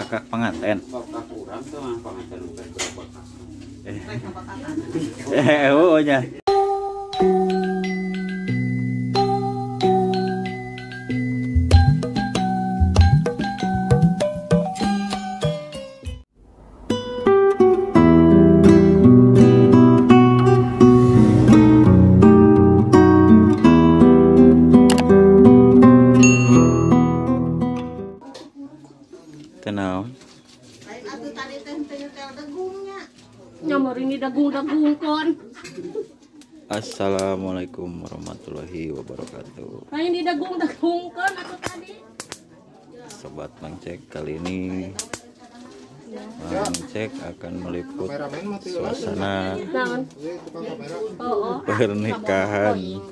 Kakak pengantin. Kurang tuh mah pengantin bukan berapa. Oh nya. Tenang. Nyamor ini dagung-dagung kon. Assalamualaikum warahmatullahi wabarakatuh. Lain di dagung-dagung kon atau tadi. Sobat Mang Cek, kali ini Mang Cek akan meliput suasana pernikahan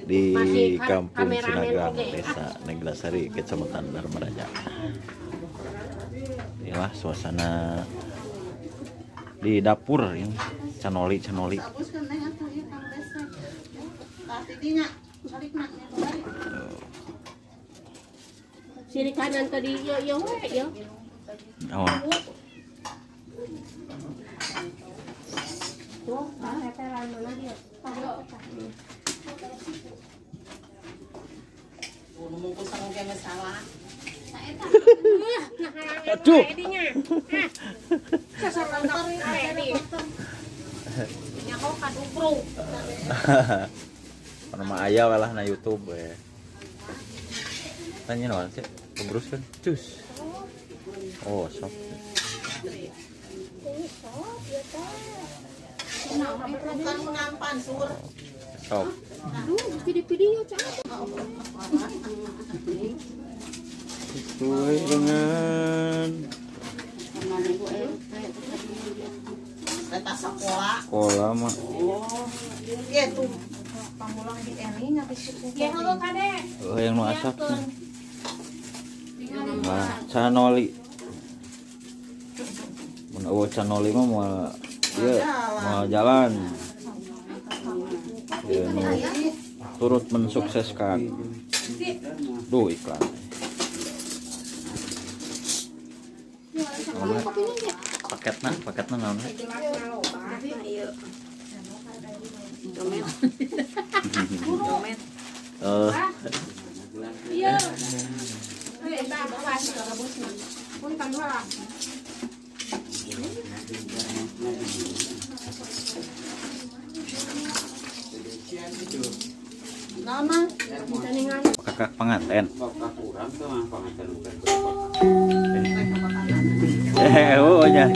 di Kampung Sinagang, Desa Neglasari, Kecamatan Darmaraja. Inilah suasana di dapur ini, canoli canoli. Siri kanan tadi yo yo yo. Oh. Tuh, tetelan mana dia? Aduh. Nama ayah lah na YouTube ya. Tanya naon sih? Kebrus kan? Cus. Oh, sok. Sok. Aduh, mesti di video sesuai dengan sekolah mah. Iya tuh pamulang di eni ya halo kade. Oh, yang nu asap. Nah, canoli. Mun eueuh canoli mah moal ieu moal jalan. Ieu nu turut mensukseskan. Duh, iklan. Paketna, paketna naon? Domet. Domet. Iya. Eta awas rebusna. Punten heula. Nama kakak pengantin. Kurang tuh mah pengantin bukan berapa. Oh nya.